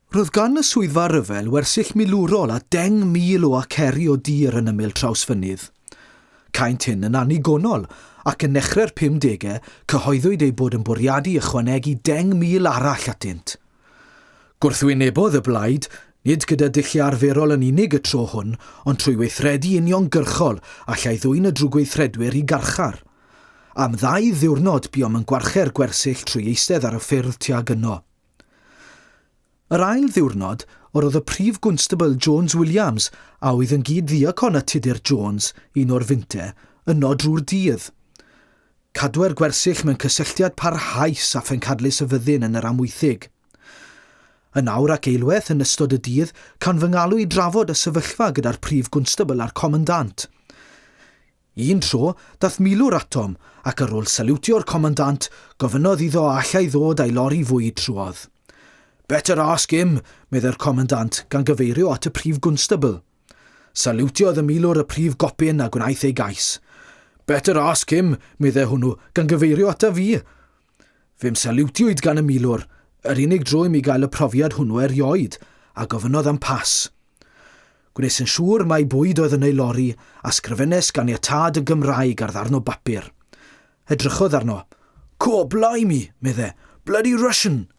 Roedd gan y Swyddfa Ryfel wersyll milwrol a 10,000 o aceri o dir yn ymyl Trawsfynydd. Caent hyn yn annigonol, ac yn nechrau'r pumdegau cyhoeddwyd eu bod yn bwriadu ychwanegu 10,000 arall atynt. Gwrthwynebodd y blaid, nid gyda dulliau arferol yn unig y tro hwn, ond trwy weithredu uniongyrchol allai ddwyn y drwgweithredwyr i garchar. Am ddau ddiwrnod buom yn gwarche'r gwersyll trwy eistedd ar y ffyrdd tuag yno. Yr ail ddiwrnod, yr oedd y Prif Gwnstabl Jones Williams, a oedd yn gyd-ddiacon â Tudur Jones, un o'r Finte, yno drwy'r dydd. Cadwe'r gwersyll mewn cysylltiad parhaus â phencadlys y fyddin yn yr Amwythig. Yn awr ac eilwaith yn ystod y dydd, cawn fy ngalw i drafod y sefyllfa gyda'r Prif Gwnstabl a'r Comandant. Un tro, daeth milwr atom, ac ar ôl saliwtio'r comandant, gofynnodd iddo a allai ddod â'i lori fwyd trwodd. Better ask him, meddai'r comandant, gan gyfeirio at y prif gwnstabl. Saliwtiodd y milwr y prif gopyn a gwnaeth ei gais. Better ask him, meddai hwnnw, gan gyfeirio ataf fi. Fe'm saliwtiwyd gan y milwr, yr unig dro i mi gael y profiad hwnnw erioed, a gofynnodd am pass. Gwnes yn siŵr mai bwyd oedd yn ei lori, a sgrifennes ganiatâd y Gymraeg ar ddarn o bapur. Edrychodd arno. Co, blimey, medde, bloody Russian!